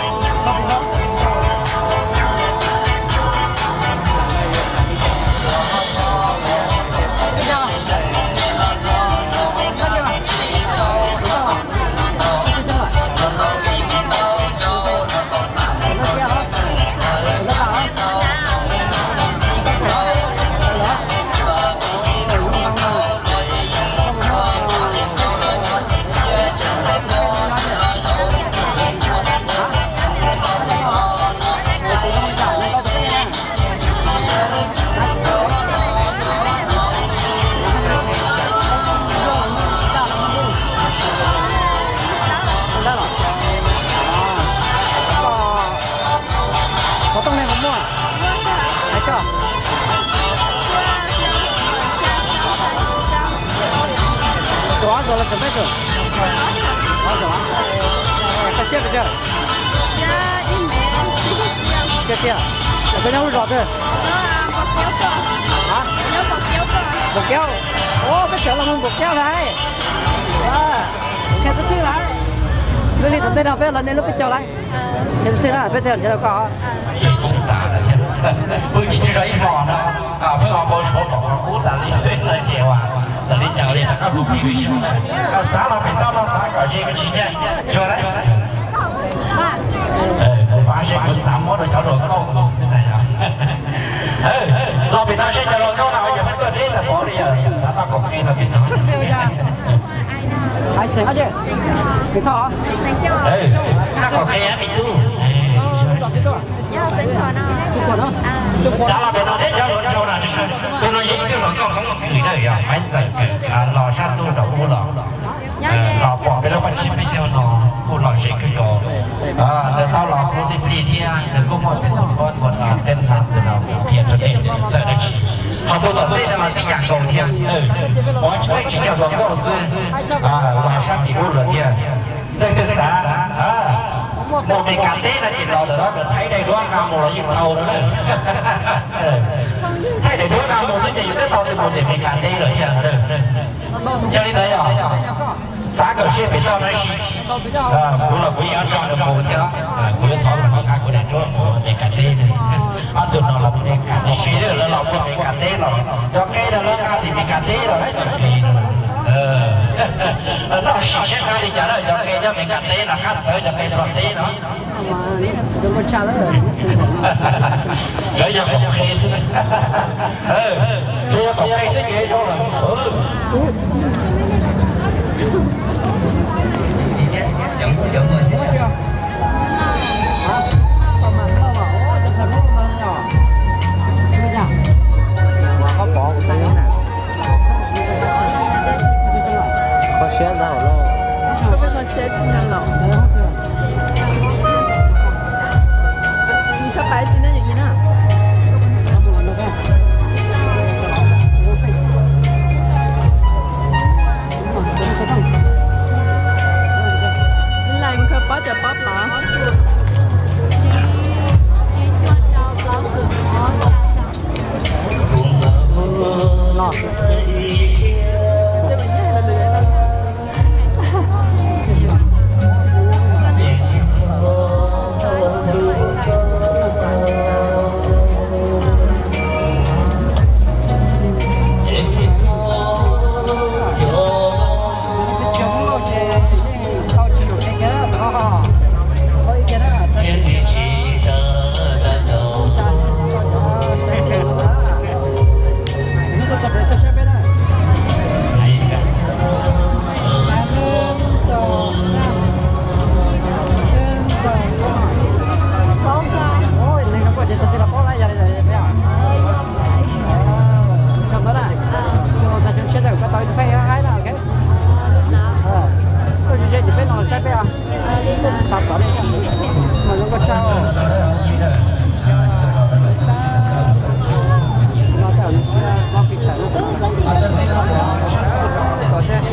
Xov tooj nej puas muaj? Hais tso. Tus ob xeem los tseem peb xeem? Ob xeem los? Koj siab pes tsawg? Tiag, koj nyob lub zos twg? Npaum Kiaub. Ua, peb cov los mus Npaum Kiaub lawm. Qhia tus twg lawm? Lub li tom ntej no peb los nej lub peb caug lawm. Qhia tus twg na, peb thiaj nrhiav tau koj. Pheej tsis tsw rau ib hmos no, pheej los npau suav kom qhov qub tas li xwb xwb ces uas txawm li cas li rov qab hlub plig lwm xyoo na. Txav los pem toj no txav kom ze me ntsis thiab, tsuag na. Kuv pab seb kuv xav muab rau cov hluas nkauj mus xwb na yog. Los pem no seb cov hluas nkauj no yog peb tuaj deb tag npaum li yog xav noj kaum qe no pem no. Noj kaum qe me tub. Xav los pem no thiab cov hluas nraug no, tus no yog ib tug hluas nkauj Hmoob Hwm na, yog Maiv Ntxawm, los sab ntuj nraum ub los, los pom peb lub paj tsib peb caug no kuj lom zem kawg nkaus. Nws tau los kuj tij plig thiab nws kuj muaj tus tub hluas tej no qhia rau nej txawj dab tsi. Ho tus tom ntej no mas tib yam nkaus thiab, pov tsis pheej tsis yog hluas nkauj xwb, los sab tim ub lawm thiab. Leej twg xav mus Meskas teb no ces los ntawm no, thaij daim duab nqa mus los yeej tau no na. Thaij daim duab nqa mus xwb ces yus twb tau tus mus tim Meskas teb lawm thiab. Yog li ntawd yog xav kom siab pem toj tab sis kuv los kuv yeej tso nws mus thiab, kuv yuav thov kom nws nqa kuv daim duab mus Meskas teb. Ob tug no los Meskas teb, lawv los ua Meskas teb los cov qe no lawv nqa tim Meskas teb los lawv cov plis no. Noj sim siab nqa li cas na, cov qe nyob Meskas teb los qab txawv cov qe Nplog teb no. Lawv yog qaum qe xwb, lawv yog qaum qe xwb ces zoo lawm. Kho siab ntag lauj. Koj peb kho siab tsis nyog los. Koj pab tsis nyog na. Laj mus kho pob cov pob pov. Koj tsis ze ces peb no los saib peb os. Peb xav tod li. Mas zoo nkauj tshaj. Txog teb chaws no mas, mas zoo nkauj tshaj.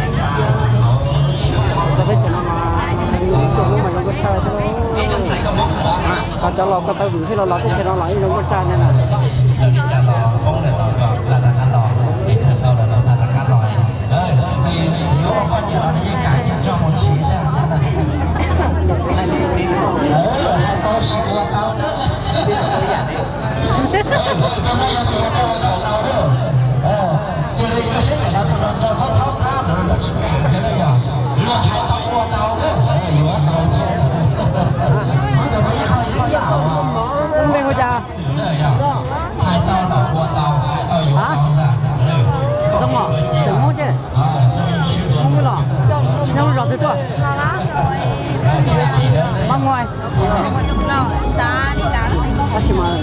Qhov cov laus ko taw vwm xwb los los teb chaws no los yeej zoo nkauj tshaj ntag na. Ua cas? Hais tau los ua tau, hais tau yuav tau ntag. Zoo os, xeem Hmoob ces. Hmoob los, nyob lub zos twg tuaj? Mab Muaj. Tab sis mas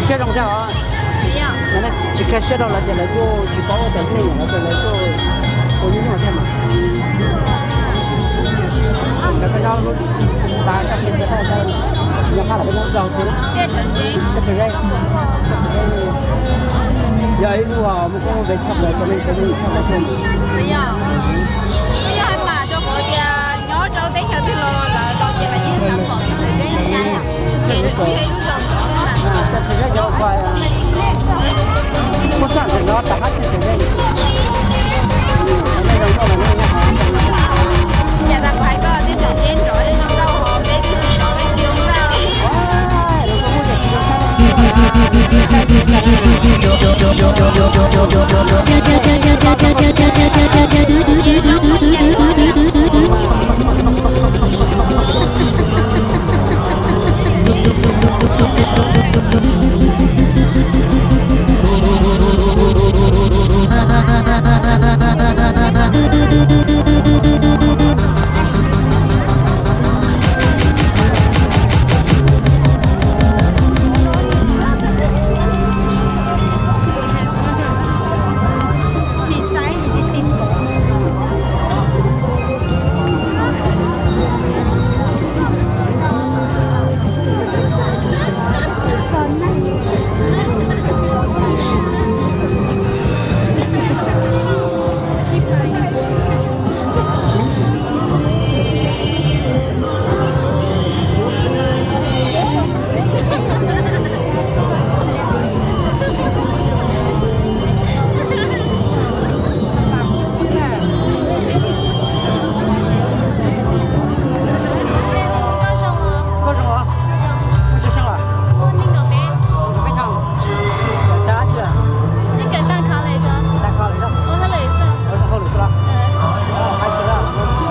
siab zoo thiab os. Tsis qhia siab rau lawv ces lawv kuj tsis paub ua cas nej nyiam lawv ces lawv kuj ua nyuaj nyuaj thiab mas. Nkawd koj nyob lub tas koj qhia tias koj nyob qab los koj nyob lub zos twg na? Yog ib lub mus koj ve tshaj plaws rau nej cov neeg tshaj plaws xwb. Yog hais mas rau qhov tias nyob rau teb chaws twg los lawv los ces lawv yeej xav pom tias lawv peb nyob qab yom. Koj zoo los? Koj tsis xyeej los? Peb xyoo. Cov dab tsi lawm? Tag kho lawm. Ua zoo hauj lwm xwb los?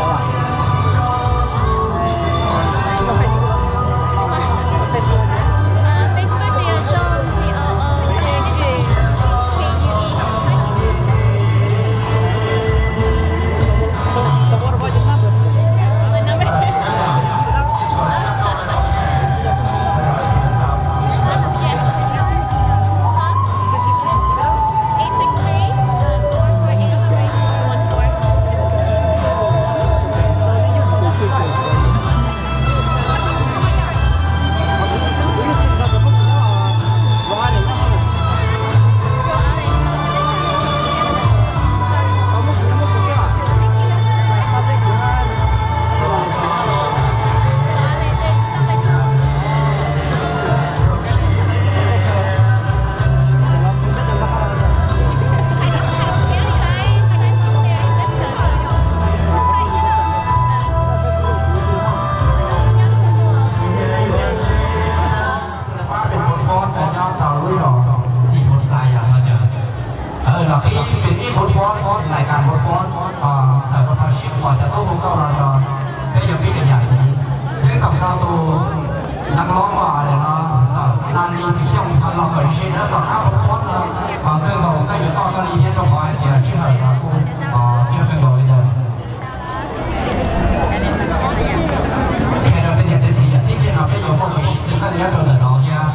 Pab peb phob nyob rau lub zos Xim Phoo Xais yom no ces los pib peb phob, lais kas phob, txawm peb phob sib qhov cov tub hu nkauj no rau peb yog pib kev yam ntxiv. Peb koom tau tus neeg hlob mas no txawm hla li xwm xyoo los kom ze dawb tom qab phob no, mas kawg nkaus koj yuav toj koj li thiab rau qhov hais tias sij hawm no kuj tsawg kawg nkaus li ntawd. Hais rau peb niam peb txiv yam tib pliag no peb yuav muaj kev sib tw nyob rau ntawm no thiab.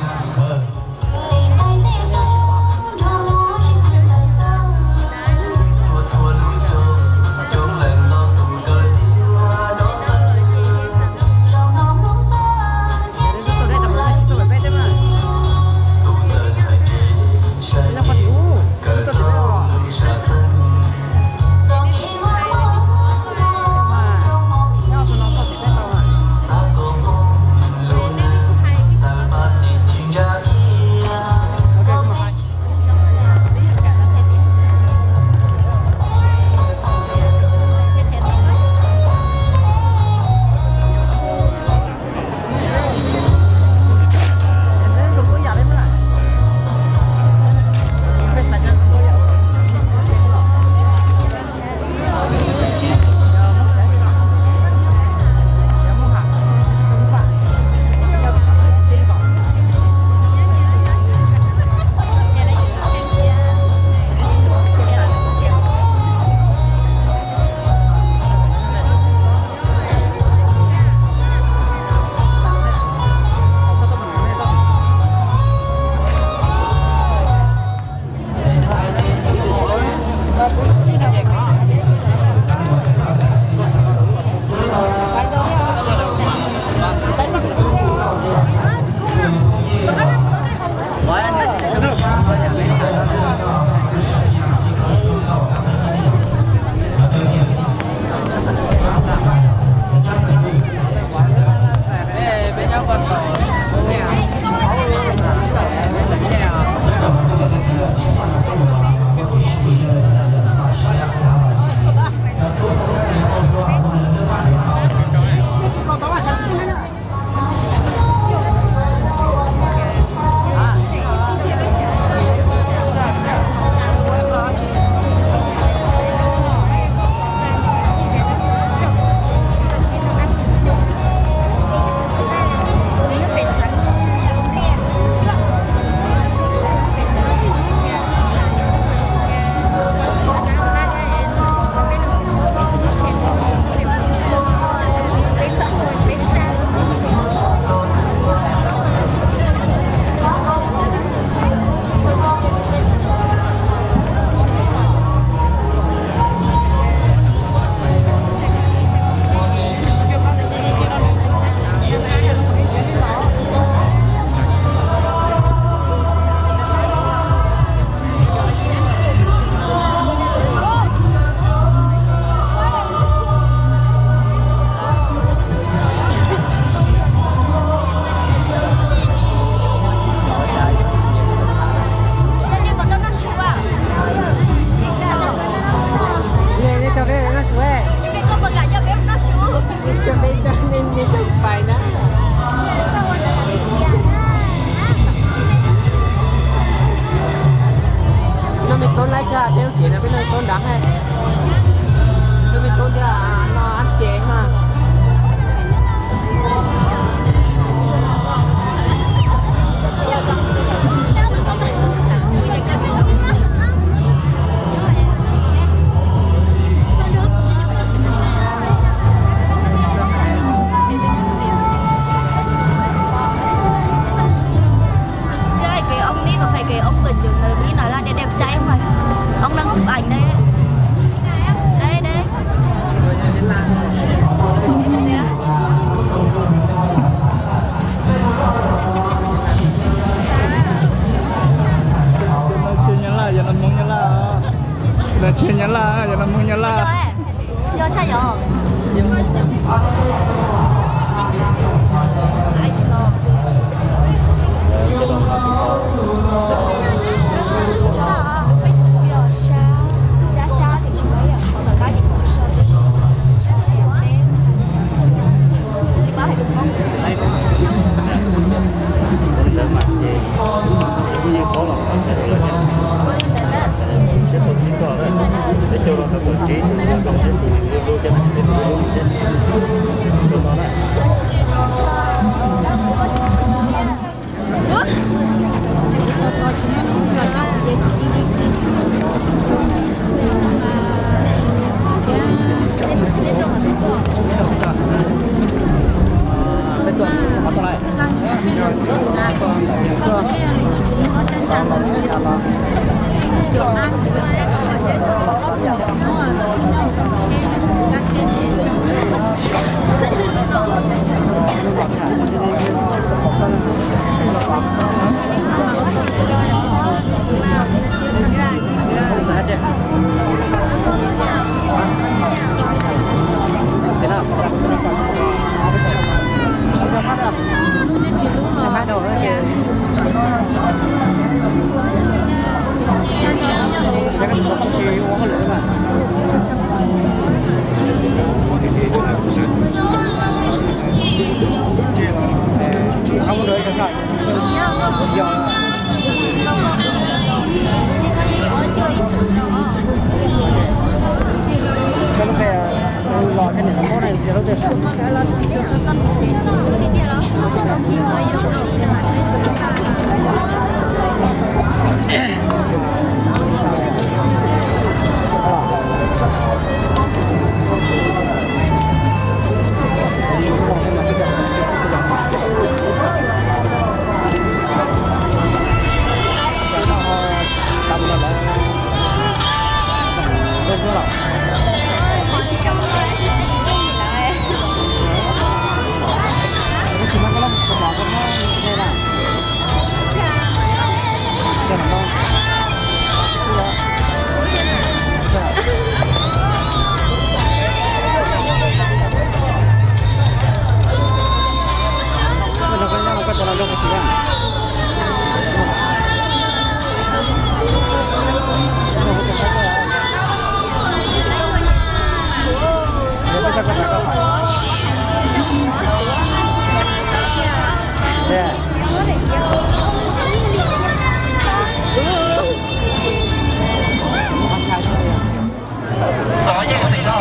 Xov yeej xis no,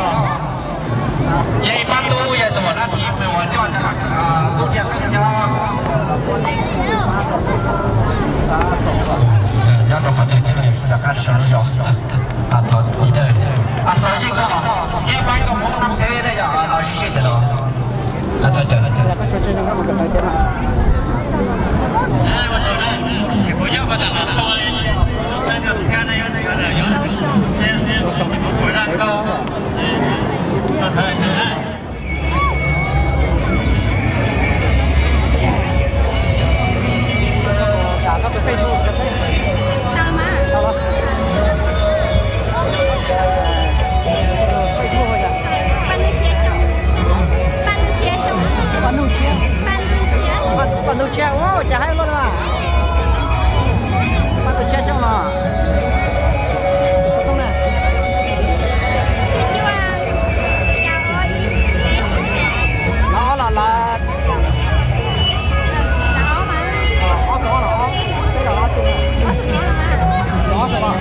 yog ib pab tub yog tus muaj nab thib pw ua coj tub thiaj qeej nyob. Nyob rau qhov twg thiab rov qab sawv zos, thov txiv dawb. Xov yeej no, ib pab tub Hmoob nab thib ne yog los sib sib ntawm no. Paj Nuj Tshiab, ua cas haib luaj na. Paj Nuj Tshiab Xyooj no. Los ob los lawv. Ob xov los ob, peb los ob tsi na. Xov ob xov los.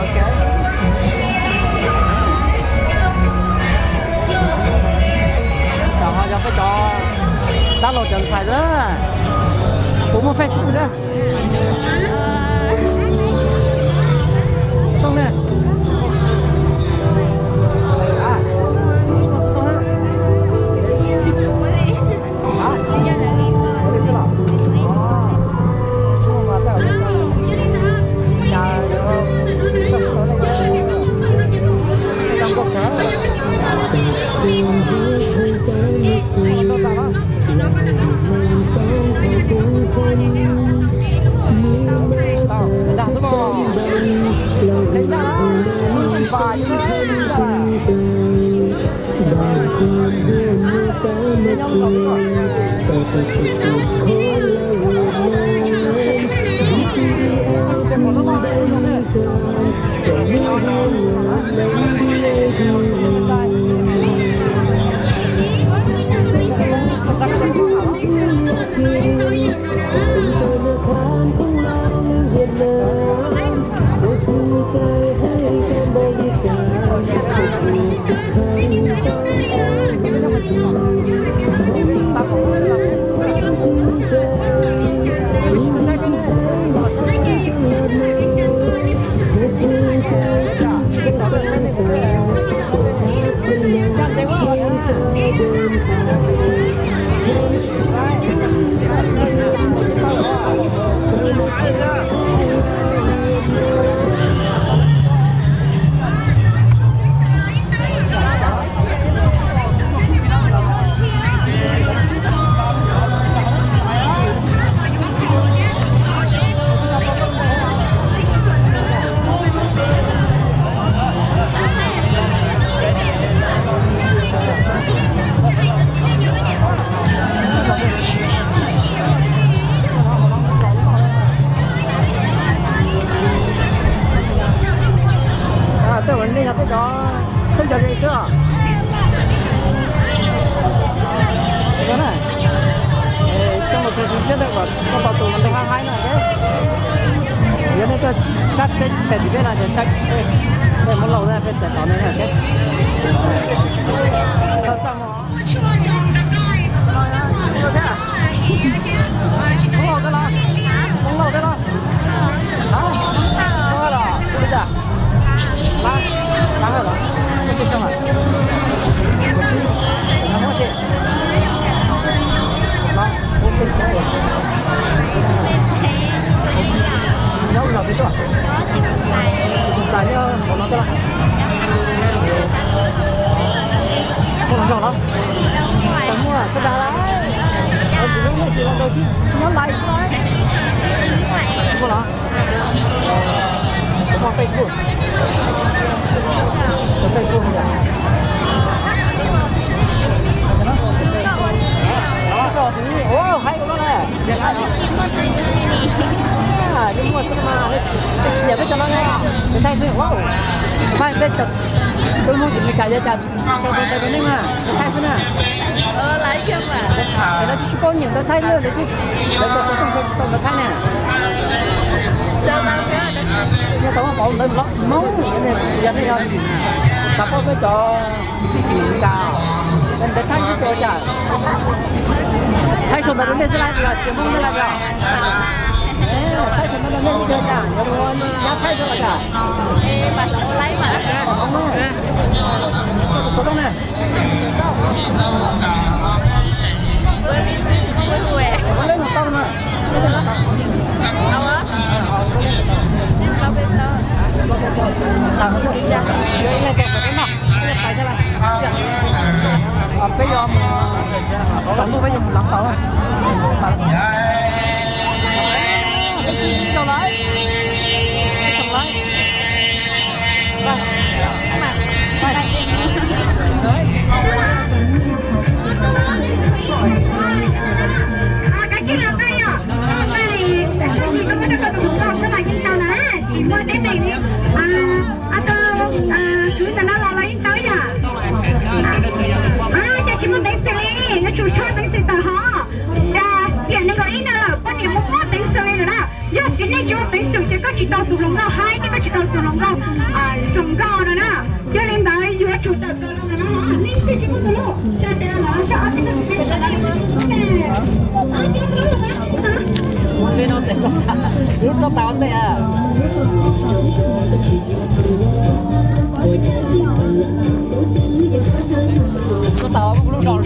Ok. Cov ho yog peb cov dab laug cov ntxhais na. Kuv muaj Facebook thiab. Tooj ne. Koj tau tus ntoo haib haib no thiab. Yog nej tuaj sab teb chaws tim peb no ces saib peb, peb muab lauj peb txais tau nej thiab. Tau txaj muag. Muab lauj thiab los? Muab lauj thiab los? Hab, muab los kuv li cas? Lab, lab hawj los? Muab tsib xyoo lawm. Muab tsib. Nyob ua zos twg tuaj? Tus ntxhais nyob qhov no tuaj los? Muaj hluas nraug los? Tsis muaj, txhob dag lawm. Tus hlub muaj tsis los nraug tsis nyob laiv xwb. Tsis muaj los? Kuv muaj Facebook. Kuv Facebook yom. Ua haib ua luaj na. Yeej muaj xwb mas, peb tsis nyiam peb cov no ne. Peb thaij xwb, ua haib peb cov tub Hmoob tim Meskas yog cas, tau tau tau nej mas, peb thaij xwb na. Lawv tsis tsis paub nyiam ntawv Thaib li, lawv tsis, lawv cov xov tooj tsis tau ntawv Thaib ne. Nyob tau muab pauv ntawv Hmoob, yog nej yog xav paub peb cov kwv tij tim Meskas, ntawv Thaib tsis tau cas. Thaib sau ntawv rau nej xwb lawm los tsis Hmoob nej lawm os. Thaib sau ntawv rau nej ib yam cas, yuav ua nyab Thaib xwb los cas. Xov tooj ne. Peb yuav mus tsaus ntuj peb yuav mus lav tau. Peb ib tsoom lawm, ib tsoom lawm. Koj tsis los qab yom, koj pais tag kis koj muab rau koj tus hluas nkauj xwb mas yeej tau na, tsis muaj teeb meem. Tus kwv ntawm no los los yeej tau yom. Ces tsis muaj peev xwm li, yuav tsum tshuab peev xwm tawm hov. Cas tiam nees nkaum ib no lawm poj niam muaj muaj peev xwm li lawm na. Yog txiv neej tsis muaj peev xwm ces koj tsis tau tus hluas nkauj haib thiab koj tsis tau tus hluas nkauj zoo nkauj no na. Yog li ntawd yuav tsum tawm plaws los ntawm no, leej twg tsis muaj tus lub tsa tes los sab ob tib no tsis tau tus lub. Ua li no tes lub rau tas ua ntej. Koj tas lub rau.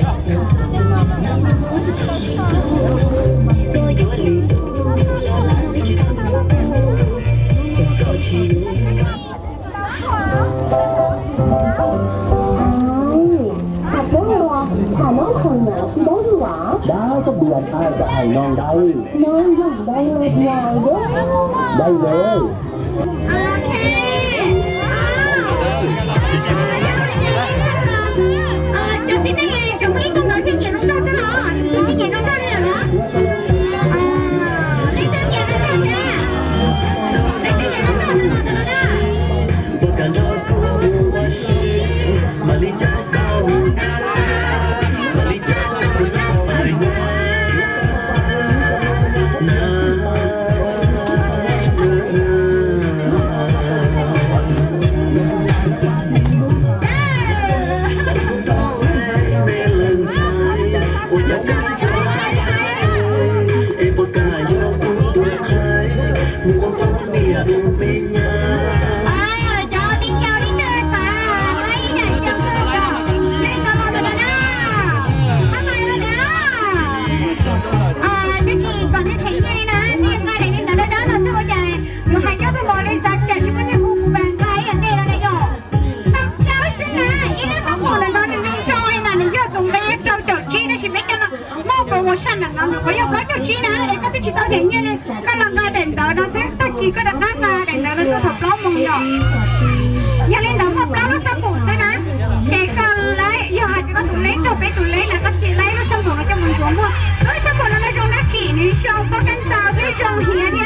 Hais Pub Nua, thả nón không ngại khi đón quà. Đó, có bìa ai có hài non đây. Nón giọng đây là giàu đấy. Đây rồi. Ok. Cov txiv neej tseem muaj ib tug ntawd tsis nyiam hluas nkauj xwb los, tus tsis nyiam hluas nkauj li lawm los? Leej twg nyiam hluas nkauj thiab? Leej twg nyiam hluas nkauj no los ntawm no na. Cov tij ncaus leej twg xav ib daim cov kawg kom nej tau los ntawm no na. Pab nqa li ntawd na. Tab sis kom nej them nyiaj li na, nej nqa daim li ntawd dawb dawb no xwb ua cas yuav hais nyob tau los li xav tias tsis muaj neeg hu kuv nqa ib yam nej no na yom. Tau plaub xwb na, ib lub xab pum ntawm no nws zoo zoo li na, nws yog tus npe rau caum tsib tab sis peb cov no muaj promotion ntawm no nws qhov yog plaub caug tsib na, es koj twb tsis tau them nyiaj li, koj los nqa daim ntawd no xwb, tag kis koj rov qab nqa daim ntawd no tuaj thaum plaub moos yom. Yog li ntawd muaj plaub lub xab pum xwb na, ces koj laib, yog hais tias koj tus leb raug peb tus leb na, koj cia laib lub xab pum no coj mus ntxuav muag. Lub xab pum no nws zoo dab tsi? Nws zoo pab kab ntxaws thiab zoo hiav thiab.